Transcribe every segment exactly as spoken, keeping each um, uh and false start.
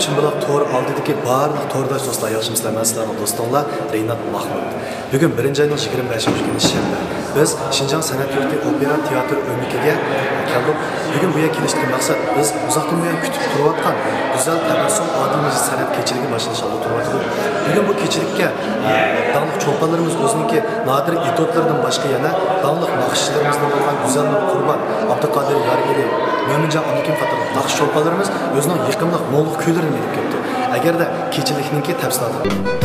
چىمبۇلاق تور ئالدىدىكى بارلىق تورداش دوستلار، ياخشىمۇسىلەر؟ مەن سىلەرنىڭ دوستۇڭلار رىنات ماھمۇت. بۈگۈن بىرىنچى ئاينىڭ يىگىرمە بەشىنچى كۈنى شەنبە. بىز شىنجاڭ سەنئەت يۇرتى ئوپېرا تىياتىر ئۆمىكىگە كەلدۇق. بۈگۈن بۇ يەرگە كېلىشتىكى مەقسەت، بىز ئۇزاقتىن بۇيان كۈتۈپ تۇرۇۋاتقان گۈزەل تەبەسسۇم ئادىل مەجىت سەنئەت كېچىلىكى باشلىنىش ئالدىدا تۇرۇۋاتىدۇ. بۈگۈن بۇ كېچىلىككە داڭلىق چولپانلىرىمىز ئۆزىنىڭكى نادىر ئېتيۇدلىرىدىن باشقا يەنە داڭلىق ناخشىچىلىرىمىزدىن بولغان گۈزەلنۇر قۇربان، ئابدۇقادىر يارئېلى، مۆمىنجان ئابلىكىم قاتارلىق ناخشا چولپانلىرىمىز ئۆزىنىڭ يېقىملىق مۇڭلۇق كۈيلىرىنى ئېلىپ كەپتۇ. ئەگەردە كېچىلىكنىڭكى تەپسىلاتىغا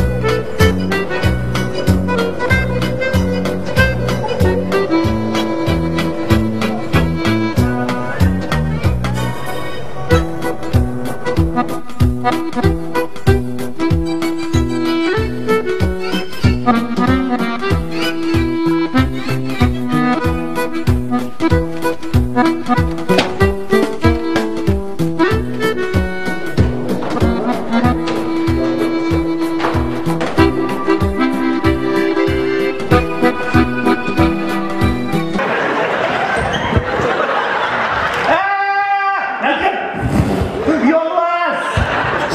يولۋاس!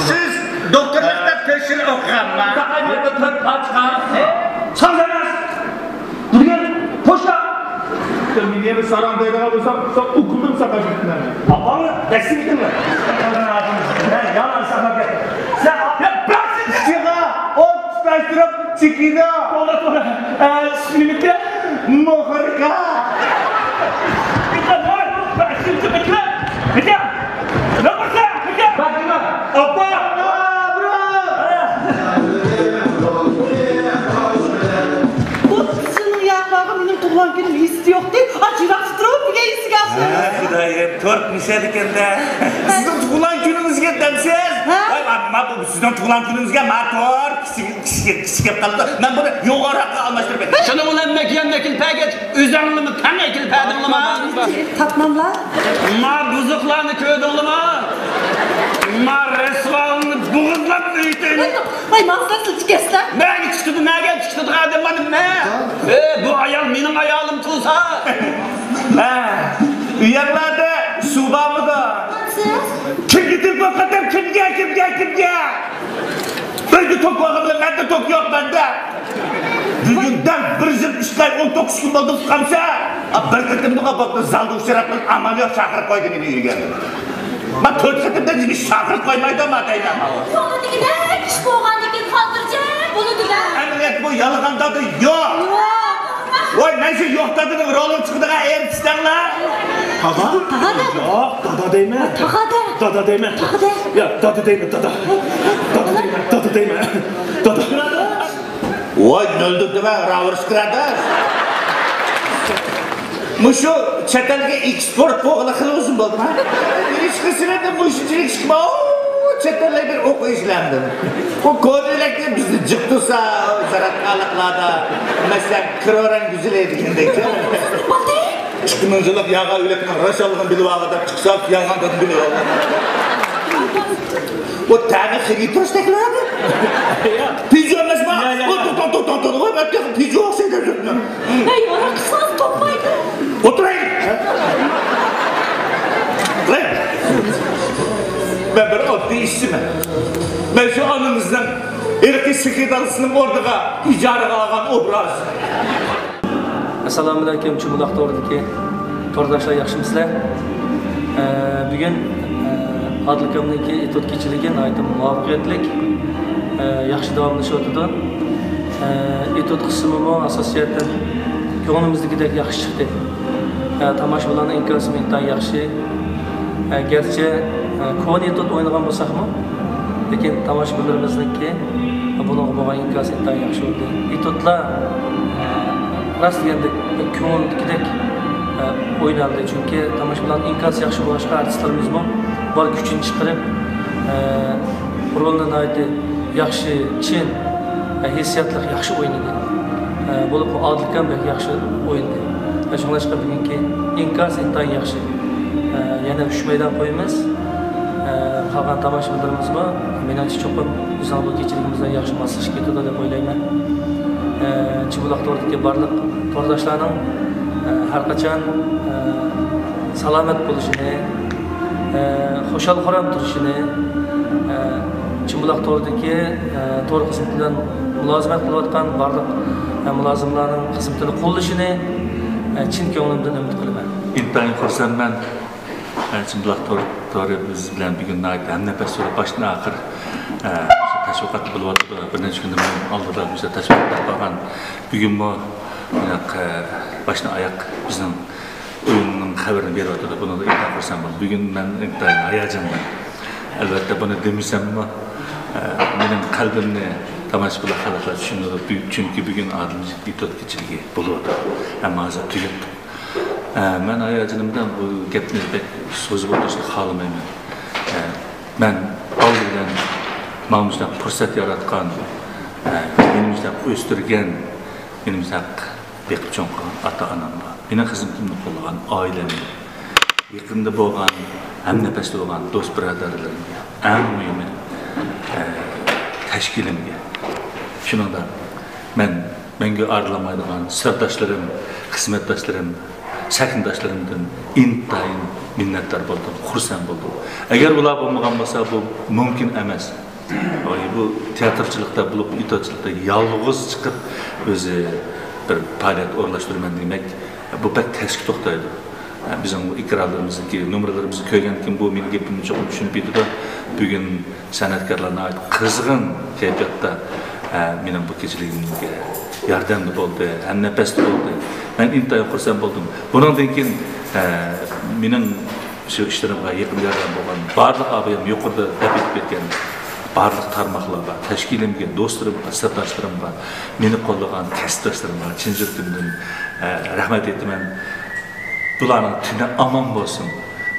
سىز دوكتورلۇقتا تۆت يىل ئوقۇغانما؟ تاقايمايدۇ، تۆت پاچقا. ساڭزاڭاز! بۇ دېگەن پوچتا. مېنى يەنە ساراڭ دەيدىغان بولساڭ، سەن ئوكۇلدىن ساقايمەن. ئاپاڭنى دەسسىگىتىڭلار. ھە، يالان ساقايمەن. سەن يا بىراق سېنى. ئىشىغا ئوت تۇتاشتۇرۇپ چېكىدۇ. توغرا، توغرا. ئە، ئىسمى نېمە؟ موخوركا. بىتە، بىتە. بىتە. بىتە. بىتە. بىتە. بىتە. بىتە. بىتە. ئاپا! بۇ قىزچىنىڭ ياقلارغا مېنىڭ تۇغۇلغان كۈنۈم ھېسسىياتى يوقتى. ئاچ يىراقتا تۇرۇپ دېگەن ھېسىگە ئاشتى. ھە، خۇدايىم، تورت مۇشەدىكەندە. سىزنىڭ تۇغۇلغان كۈنىڭىزگە دەمسىز؟ ھە؟ ۋاي، ما، ما، بۇ سىزنىڭ تۇغۇلغان كۈنىڭىزگە ما تورت كىچىك، كىچىك، كىچىك كېلىپ قالىدۇ. مەن بۇنى يوغانراققا ئالماشتۇرۇپ بېرەي. شۇنىڭ بىلەن مەكىيان مەكىل پەگەچ ئۆزەڭلىمۇ تەڭ ئەكىل پەدىڭلىما؟ تاپماملا. ما بۇزۇقلارنى كۆردۈڭلىما؟ ما رەسۋالىنى بوغۇزلاپ ئۆيتىن. ۋاي، ماڭسىلەر سىلچىكەسلەر. مەگە چىقتىدۇ، مەگە چىقتىدۇ ئادەم مانا مە. ئە، بۇ ئايال مېنىڭ ئايالىم تۇرسا. ھە، ئۇ يەرلەردە سۇ بارمىدۇ؟ سىز؟ كىمگە تېلېفون قىلدىم؟ كىمگە، كىمگە، كىمگە؟ ئۆيدە توك بولغان بىلەن مەندە توك يوق مەندە. بۈگۈن دەل بىر يىل ئۈچ ئاي ئون توققۇز كۈن بولدى ئۇقامسەن. بىر قېتىمدىغا بوپتۇ زالدا ئۇچراپ قېلىپ ئامال يوق چاقىرىپ قويدى مېنى ئۆيگە. ما تۆت قېتىمدا نېمە ئىش چاقىرىپ قويمايدۇ ما دەيمەن. كۆڭلىدىكىدەك ئىش بولغاندىكىن خاتىرجەم بولىدۇ-دە. ئەمەلىيەتتە بۇ يالغان دادا يوق. يوق. ۋاي، مەن شۇ يوق دادىنىڭ رولىغا چىقىدىغان ئەرتىستەڭلار. دادا؟ دادا. يوق، دادا دەيمەن. تاغا دە. دادا دەيمەن. تاغا دە. يا، دادا دەيمەن، دادا. دادا دەيمەن، دادا دەيمەن. دادا. ۋاي، نۆلدۈر دېمە، راۋۇرۇس كىرەدە. مۇشۇ چەت ئەلگە ئېكسپورت بولغىلى خېلى ئۇزۇن بولدىما؟ ئىشقىسىرەدە مۇشۇنچىلىك ئىشقىما، چەت ئەللەر بىر ئوقۇيۇشلاردىن. بۇ كورېيلەرگە بىزنى جىق تۇرسا، زىرائەتخانىلىقلاردا، مەسىلەن، كروران گۈزىلى دېگەندەك. بولدى. ئىككى مىڭ يىللىق ياغا ئۆلۈكنىڭ راشانلىقىنى بىلىۋالغاندا چىقسا، يالغاندىن بىلىۋالغان. بۇ تەمى خېرى تۇرۇشتەكلا. پىجو ئەمەسما؟ يا، يا، يا. توختاڭ، توختاڭ، توختاڭ. ۋاي، مەن تېخى پىجو ئوخشايدۇ. ھەي، ئاراق ئىچسىڭىز توختايدۇ. ئولتۇرايلى. قاراڭ. مەن بىر ئاددىي ئىشچىمەن. مەن شۇ ئانىمىزنىڭ ھېلىقى سېخىي دادىسىنىڭ ئورنىغا ئىجارىگە ئالغان ئوبراز. ئەسسالامۇئەلەيكۇم، چىمبۇلاق تورىدىكى تورداشلار، ياخشىمۇسىلەر؟ ئە، بۈگۈن، ئە، ئادىل ئاكامنىڭكى ئېتيۇد كېچىلىكى ناھايىتى مۇۋەپپەقىيەتلىك، ئە، ياخشى داۋاملىشىۋاتىدۇ. ئە، ئېتيۇد قىسمىمۇ ئاساسىي جەھەتتىن كۆڭلىمىزدىكىدەك ياخشى چىقتى. ئە، تاماشىبىنلارنىڭ ئىنكاسىمۇ ئىنتايىن ياخشى. ئە، گەرچە، ئە، كونا ئېتيۇد ئوينىغان بولساقمۇ، لېكىن تاماشىبىنلىرىمىزنىڭكى بۇنىڭغا بولغان ئىنكاسى ئىنتايىن ياخشى بولدى. ئېتيۇدلار، ئە، راست دېگەندەك، كۆڭۈلدىكىدەك، ئە، ئوينالدى. چۈنكى تاماشىبىنلارنىڭ ئىنكاسى ياخشى بولغاچقا، ئارتىسلىرىمىزمۇ بار كۈچىنى چىقىرىپ، ئە، رولنى ناھايىتى ياخشى، چىن، ئە، ھېسسىياتلىق، ياخشى ئوينىدى. ئە، بولۇپمۇ ئادىل ئاكام بەك ياخشى ئوينىدى. ئە، شۇڭلاشقا بۈگۈنكى ئىنكاس ئىنتايىن ياخشى. ئە، يەنە ئۈچ مەيدان قويىمىز. ئە، قالغان تاماشىبىنلىرىمىزمۇ، مېنىڭچە، چوقۇم بىزنىڭ بۇ كېچىلىكىمىز بىلەن ياخشى ماسلىشىپ كېتىدۇ دەپ ئويلايمەن. ئە، چىمبۇلاق تورىدىكى بارلىق تورداشلارنىڭ، ئە، ھەر قاچان، ئە، سالامەت بولۇشىنى، ئە، خۇشال-خۇرام تۇرۇشىنى، چىمبۇلاق تورىدىكى، ئە، تور خىزمىتى بىلەن مۇلازىمەت قىلىۋاتقان بارلىق، ئە، مۇلازىملارنىڭ خىزمىتىنى قوللىشىنى، ئە، چىن كۆڭلۈمدىن ئۈمىد قىلىمەن. ئىنتايىن خۇرسەنمەن. ئە، چىمبۇلاق تور-، تورى بىز بىلەن بۈگۈن ناھايىتى ھەمنەپەس بولۇپ، باشتىن ئاخىر، ئە، تەشۋىقاتتا بولۇۋاتىدۇ. بىر نەچچە كۈندىن بۇيان ئالدىدا بىزدە تەشۋىقات قىلغان. بۈگۈنمۇ، ئە، باشتىن ئاياق بىزنىڭ ئويۇننىڭ خەۋىرىنى بېرىۋاتىدۇ. بۇنىڭدا ئىنتايىن خۇرسەن بولدۇم. بۈگۈن مەن ئىنتايىن ھاياجانلىدىم. ئەلۋەتتە، بۇنى دېمىسەممۇ، ئە، مېنىڭ قەلبىمنى تاماشىبىنلار، خەلقلەر چۈشىنىدۇ. بۈ-، چۈنكى بۈگۈن ئادىل مىجىت ئېتيۇت كېچىلىكى بولۇۋاتىدۇ. ھەممە ھازىر تۈگەپتۇ. ئە، مەن ھاياجىنىمدىن بۇ گەپنى بەك سوزۇپ ئولتۇرۇشنى خالىمايمەن. ئە، مەن ئالدى بىلەن ماڭا مۇشۇنداق پۇرسەت ياراتقان، ئە، مېنى مۇشۇنداق ئۆستۈرگەن، مېنى مۇشۇنداق بېقىپ چوڭ قىلغان ئاتا-ئانامغا، مېنىڭ خىزمىتىمنى قوللىغان ئائىلەمگە، يېقىندا بولغان، ھەمنەپەستە بولغان دوست-بۇرادەرلىرىمگە، ئەڭ مۇھىمى، ئە، تەشكىلىمگە. شۇنىڭدا مەن مەڭگۈ ئايرىلالمايدىغان سىرداشلىرىم، خىزمەتداشلىرىم، سەھنىداشلىرىمدىن ئىنتايىن مىننەتدار بولدۇم، خۇرسەن بولدۇم. ئەگەر ئۇلار بولمىغان بولسا، بۇ مۇمكىن ئەمەس. ئاي، بۇ تىياتىرچىلىقتا بولۇپ، ئېتيۇتچىلىقتا يالغۇز چىقىپ، ئۆزى بىر پائالىيەت ئورۇنلاشتۇرىمەن دېمەك، بۇ بەك تەسكە توختايدۇ. بىزنىڭ ئېكرانلىرىمىزدىكى نومۇرلىرىمىزنى كۆرگەندىن كېيىن، بۇ مېنىڭ گېپىمنى چوقۇم چۈشىنىپ يېتىدۇ. بۈگۈن سەنئەتكارلار ناھايىتى قىزغىن كەيپىياتتا، مېنىڭ بۇ كېچىلىكىمگە ياردەمدە بولدى، ھەمنەپەستە بولدى. مەن ئىنتايىن خۇرسەن بولدۇم. بۇنىڭدىن كېيىن، مېنىڭ شۇ ئىشلىرىمغا يېقىن ياردەم بولغان بارلىق ئابايام يۇقىرىدا دەپ ئۆتۈپ كەتكەن بارلىق تارماقلارغا، تەشكىلىمگە، دوستلىرىمغا، سىرداشلىرىمغا، مېنى قوللىغان كەسىپداشلىرىمغا چىن يۈرىكىمدىن، ئە، رەھمەت ئېيتىمەن. بۇلارنىڭ تېنى ئامان بولسۇن.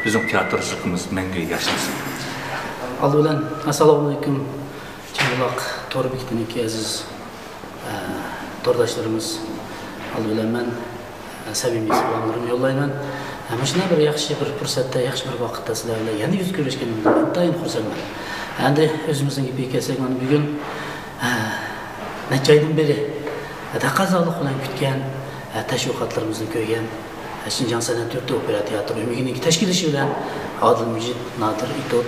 بىزنىڭ تىياتىرچىلىقىمىز مەڭگۈ ياشنىسۇن. ئالدى بىلەن، ئەسسالامۇئەلەيكۇم. چىمبۇلاق تور بېكىتىنىڭكى ئەزىز، ئە، تورداشلىرىمىز، ئالدى بىلەن مەن سەمىمىي سالاملىرىمنى يوللايمەن. ھە، مۇشۇنداق بىر ياخشى بىر پۇرسەتتە، ياخشى بىر ۋاقىتتا سىلەر بىلەن يەنە يۈز كۆرۈشكىنىمدىن ئىنتايىن خۇرسەنمەن. ئەمدى ئۆزىمىزنىڭ گېپىگە كەلسەك، مانا بۈگۈن، ھە، نەچچە ئايدىن بېرى، ھە، تەقەززالىق بىلەن كۈتكەن، ھە، تەشۋىقاتلىرىمىزنى كۆرگەن، ھە، شىنجاڭ سەنئەت يۇرتى ئوپېرا تىياتىر ئۆمىكىنىڭ تەشكىللىشى بىلەن ئادىل مىجىت، نادىر ئېتيۇت،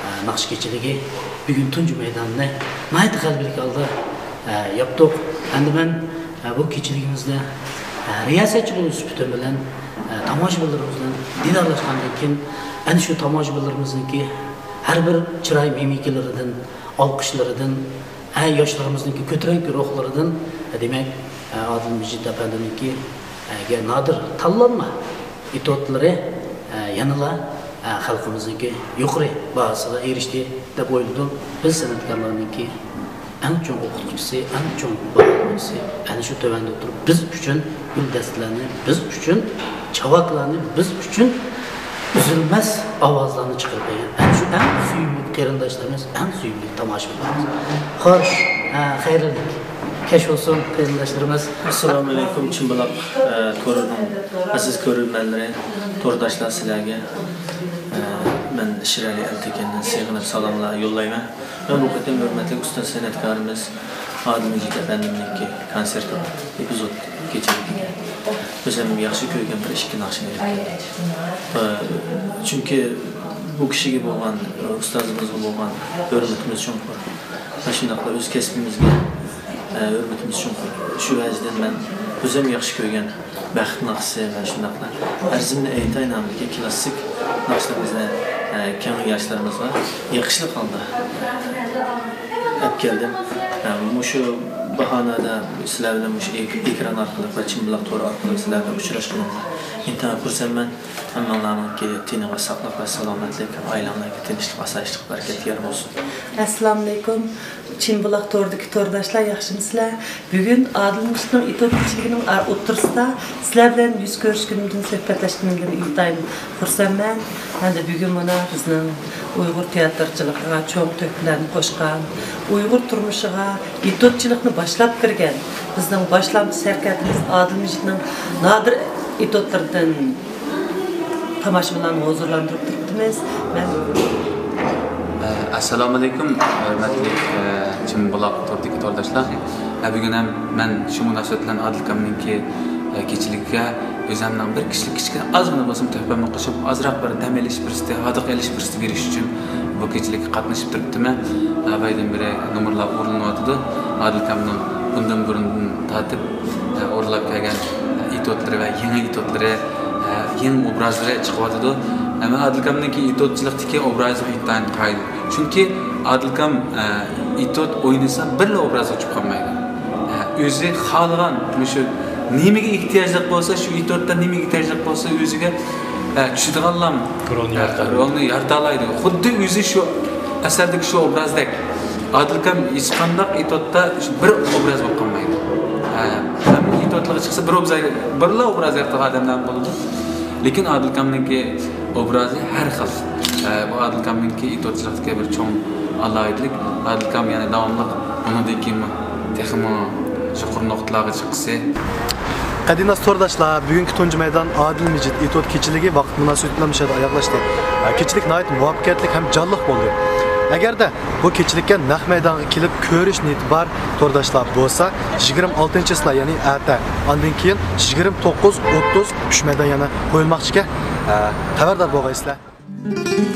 ھە، ناخشا كېچىلىكى بۈگۈن تۇنجى مەيداننى ناھايىتى غەلىبىلىك ھالدا، ھە، ياپتۇق. ئەمدى مەن ئە، بۇ كېچىلىكىمىزدە، ئە، رىياسەتچى بولۇش سۈپىتىم بىلەن، ئە، تاماشىبىنلىرىمىز بىلەن دىدارلاشقاندىن كېيىن، ئەنە شۇ تاماشىبىنلىرىمىزنىڭكى ھەر بىر چىراي مىمىكىلىرىدىن، ئالقىشلىرىدىن، ئە، ياشلىرىمىزنىڭكى كۆتۈرەڭگۈ روھلىرىدىن، ئە، دېمەك، ئە، ئادىل مىجىت ئەپەندىنىڭكى، ئە، گە نادىر تاللانما ئېتيۇتلىرى، ئە، يەنىلا، ئە، خەلقىمىزنىڭكى يۇقىرى باھاسىغا ئېرىشتى دەپ ئويلىدىم. بىز سەنئەتكارلارنىڭكى ئەڭ چوڭ ئوقۇتقۇچىسى، ئەڭ چوڭ باھالىغۇچىسى، ئەنە شۇ تۆۋەندە ئولتۇرۇپ، بىز ئۈچۈن گۈلدەستىلەرنى، بىز ئۈچۈن چاۋاكلارنى، بىز ئۈچۈن ئۈزۈلمەس ئاۋازلارنى چىقىرىپ بەرگەن ئەنە شۇ ئەڭ سۆيۈملۈك قېرىنداشلىرىمىز، ئەڭ سۆيۈملۈك تاماشىبىنلىرىمىز. خوش، ھە، خەيرلىك كەچ بولسۇن، قېرىنداشلىرىمىز. ئەسسالامۇئەلەيكۇم، چىمبۇلاق، ئە، تورىنىڭ ئەزىز كۆرۈرمەنلىرى، تورداشلار، سىلەرگە، ئە، مەن شىرئەلى ئەلتېكىندىن سېغىنىپ سالاملار يوللايمەن. مەن بۇ قېتىم ھۆرمەتلىك ئۇستاز سەنئەتكارىمىز ئادىل مىجىت ئەپەندىمنىڭكى كونسېرتىغا، ئېپىزود كېچىلىكىگە ئۆزۈم ياخشى كۆرگەن بىر ئىككى ناخشىنى ئېلىپ كەلدىم. ئە، چۈنكى بۇ كىشىگە بولغان، ئۇستازىمىزغا بولغان ھۆرمىتىمىز چوڭقۇر. ۋە شۇنداقلا ئۆز كەسپىمىزگە، ئە، ھۆرمىتىمىز چوڭقۇر. شۇ ۋەجىدىن مەن ئۆزۈم ياخشى كۆرگەن بەخت ناخشىسى ۋە شۇنداقلا ئەرزىمنى ئېيتاي نامىدىكى كلاسسىك ناخشىلىرىمىزنى، ئە، كەڭ ياشلىرىمىزغا يېقىشلىق ھالدا ئەپ كەلدىم. ئە، مۇشۇ باھانەدە سىلەر بىلەن مۇشۇ ئېك-، ئېكران ئارقىلىق ۋە چىمبۇلاق تورى ئارقىلىق سىلەر بىلەن ئۇچراشقىنىمغا ئىنتايىن خۇرسەنمەن. ھەممىڭلارنىڭكى تېنىغا ساقلىق ۋە سالامەتلىك، ئائىلەڭلەرگە تىنچلىق، ئاسايىشلىق، بەرىكەت يار بولسۇن. ئەسسالامۇئەلەيكۇم. چىمبۇلاق تورىدىكى تورداشلار، ياخشىمۇسىلەر؟ بۈگۈن ئادىل مىجىتنىڭ ئېتيۇد كېچىلىكىنىڭ ئار-، ئوتتۇرىسىدا سىلەر بىلەن يۈز كۆرۈشكىنىمدىن، سۆھبەتلەشكىنىمدىن ئىنتايىن خۇرسەنمەن. ھەمدە بۈگۈن مانا بىزنىڭ ئۇيغۇر تىياتىرچىلىقىغا چوڭ تۆھپىلەرنى قوشقان، ئۇيغۇر تۇرمۇشىغا ئېتيۇدچىلىقنى باشلاپ كىرگەن بىزنىڭ باشلامچى سەركەردىمىز ئادىل مىجىتنىڭ نادىر ئېتيۇدلىرىدىن تاماشىبىنلارنى ھۇزۇرلاندۇرۇپ تۇرۇپتىمىز. مەن ئەسسالامۇئەلەيكۇم، ھۆرمەتلىك، ئە، چىمبۇلاق تورىدىكى تورداشلار. ئە، بۈگۈن ھەم مەن شۇ مۇناسىۋەت بىلەن ئادىل ئاكامنىڭكى، ئە، كېچىلىكىگە ئۆزۈمنىڭ بىر كىشىلىك كىچىككىنە ئازغىنا بولسىمۇ تۆھپەمنى قوشۇپ، ئازراق بىر دەم ئېلىش پۇرسىتى، ھاردۇق ئېلىش پۇرسىتى بېرىش ئۈچۈن بۇ كېچىلىككە قاتنىشىپ تۇرۇپتىمەن. ھە، بايدىن بېرى نومۇرلار ئورۇنلىنىۋاتىدۇ. ئادىل ئاكامنىڭ بۇندىن بۇرۇندىن تارتىپ، ھە، ئورۇنلاپ كەلگەن ئېتيۇدلىرى ۋە يېڭى ئېتيۇدلىرى، ھە، يېڭى ئوبرازلىرى چىقىۋاتىدۇ. ھە، مەن ئادىل ئاكامنىڭكى ئېتيۇدچىلىقتىكى ئوبرازىغا ئىنتايىن قايىل. چۈنكى ئادىل ئاكام، ھە، ئېتيۇد ئوينىسا بىرلا ئوبرازغا چۈشۈپ قالمايدۇ. ھە، ئۆزى خالىغان، مۇشۇ نېمىگە ئېھتىياجلىق بولسا، شۇ ئېتيۇدتا نېمىگە ئېھتىياجلىق بولسا، ئۆزىگە، ھە، چۈشىدىغانلا، رولنى ھە، يارىتالايدۇ. رولنى يارىتالايدۇ. خۇددى ئۆزى شۇ ئەسەردىكى شۇ ئوبرازدەك. ئادىل ئاكام ھېچقانداق ئېتيۇدتا بىر ئوبراز بولۇپ قالمايدۇ. ھە، ھەممە ئېتيۇدلارغا چىقسا، بىر ئوبراز، بىرلا ئوبراز يارىتىدىغان ئادەملەر بولىدۇ. لېكىن ئادىل ئاكامنىڭكى ئوبرازى ھەر خىل. ئە، بۇ ئادىل ئاكامنىڭكى ئېتيۇدچىلىقتىكى بىر چوڭ ئالاھىدىلىك. ئادىل ئاكام يەنە داۋاملىق بۇنىڭدىن كېيىنمۇ تېخىمۇ يۇقىرى نۇقتىلارغا چىققۇسى. قەدىرناس تورداشلار، بۈگۈنكى تۇنجى مەيدان ئادىل مىجىت ئېتيۇد كېچىلىكى ۋاقىت مۇناسىۋىتى بىلەن مۇشۇ يەردە ئاياغلاشتى. ئە، كېچىلىك ناھايىتى مۇۋەپپەقىيەتلىك ھەم جانلىق بولدى. ئەگەردە بۇ كېچىلىككە نەق مەيدانغا كېلىپ كۆرۈش نىيىتى بار تورداشلار بولسا، يىگىرمە ئالتىنچى چىسلا، يەنى ئەتە، ئاندىن كېيىن يىگىرمە توققۇز ئوتتۇز ئۈچ مەيدان يەنە قويۇلماقچىكەن. ئە، خەۋەردار بولغايسىلەر.